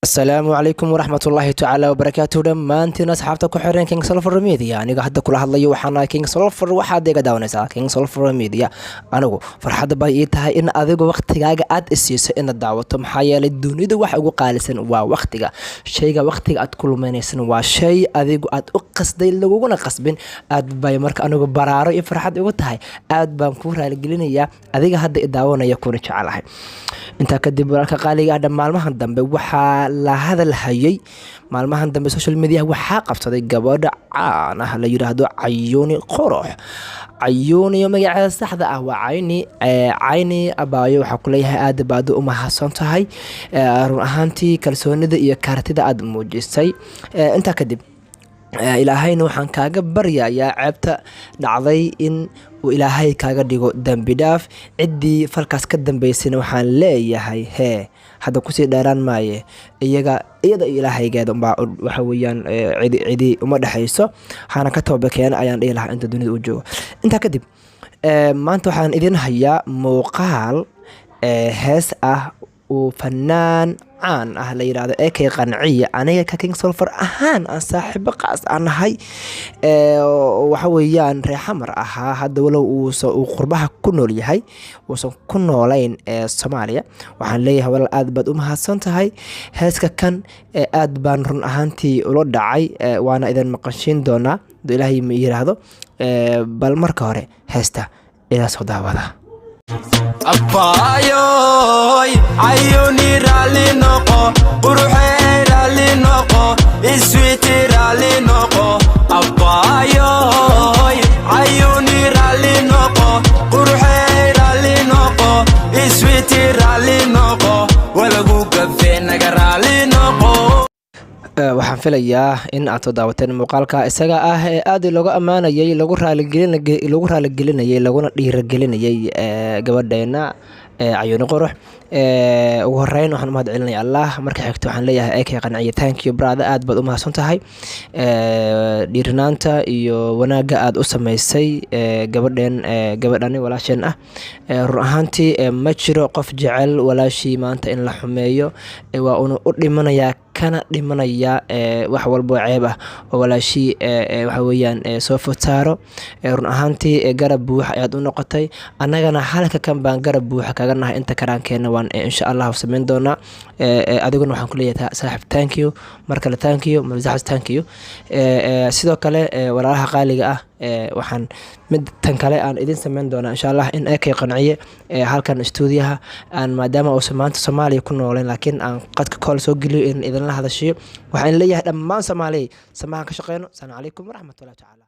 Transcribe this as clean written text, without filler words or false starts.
Asalaamu calaykum waraxmatullaahi tacaala wabarakaatuh. Dhammaantiin asxaabta ku xiran King Solfer Media, aniga hadda kula hadlayo waxaana King Solfer. Waxaad iga daawanaysaa King Solfer Media. Anigu farxadda bay ii tahay in adigu waqtigaaga aad isiiso inaad daawato, maxaa yeelay dunida wax ugu qaalisan waa waqtiga. Shayga waqtiga aad ku lumeynaysan waa shay adigu aad u qasday, laguguna qasbin. Aad bay marka anigu baraaro iyo farxad igu tahay. Aad baan kuu raaligelinayaa adiga hadda i daawanaya, kuna jecelahay. Intaa kadib, walaalka qaaliga ah, maalmahan dambe waxaa la hadal hayay, maalmahan dambe social media waxaa qabsaday gabadha caan ah la yidhaahdo Cayuuni Qorox. Cayuuniyo magaceeda saxda ah waa Cayni. Cayni abaayo, waxaa kuleeyahay aad baad u mahadsan tahay run ahaantii kalsoonida iyo kartida aad muujisay. Intaa kadib, Ilaahayna waxaan kaaga baryayaa ceebta dhacday in uu Ilaahay kaaga dhigo dembi dhaaf. Ciddii falkaas ka dambeysayna waxaan leeyahay, hee, hadda kusii dheeraan maaye, iyaga, iyada iyo Ilaahaygeeda umbaa waxa weeyaan, cidi cidi uma dhexayso, hana ka tooba keena ayaan dhihi lahaa inta dunida uu joogo. Intaa kadib, maanta waxaan idin hayaa muuqaal hees ah uu fanaan caan ah la yidhaahdo Ekey Qanciya, aniga ka King Solfer ahaan aan saaxiibo qaas aan nahay, waxa weeyaan reexamar ahaa. Hadda walow uu qurbaha ku nool yahay, uusan ku noolayn Soomaaliya, waxaan leeyahay, walaal, aad baad u mahadsan tahay. Heeska kan aad baan run ahaantii ula dhacay, waana idin maqashiin doonaa haduu Ilaahay ma yiraahdo. Bal marka hore heesta ilaa soo daawada. Abaayoy Cayuni, raalli noqo. Quruxey, raalli noqo. Iswiiti, raalli noqo. Abaayoy Cayuni, raalli noqo. Quruxey, raalli noqo. Iswiiti, raalli noqo. Walagu gafe, naga raalli noqo. Waxaan filayaa in aad soo daawateen muuqaalka isaga ah ee aad looga ammaanayay, lagu raaligelinayay, laguna dhiiragelinayay gabadheena Cayuuni Qurux. Ugu horeyn waxaan umahad celinaya Allah. Marka xigta waxaan leeyahay Ekey Qanciye, thank you brother, aad baad u mahadsan tahay dhiiranaanta iyo wanaagga aad u sameysay gabadheen, gabadhani walaasheen ah. Run ahaantii ma jiro qof jecel walaashii maanta in la xumeeyo. Waa uuna u dhimanayaa kana dhimanaya wax walbo ceeb ah oo walaashii waxa weeyaan soo food saaro. Run ahaantii garab buuxa ayaad u noqotay, annagana halka kan baan garab buuxa kaga nahay. Inta karaankeenna waan insha Allahu sameyn doonaa. Adiguna waxaan ku leeyahay, saaxib, thank you. Mar kale thank you, masaxas, thank you. Sidoo kale, walaalaha qaaliga ah, waxaan mid tan kale aan idin sameyn doonaa insha Allah in Ekey Qanciye halkan stuudiyaha aan, maadaama uusan maanta Soomaaliya ku nooleyn, laakiin aan qadka call soo geliyo in idinla hadashiyo. Waxaan leeyahay dhammaan Soomaaliya, samahan ka shaqeyno. Asalaamu calaykum waraxmatullahi tacaala.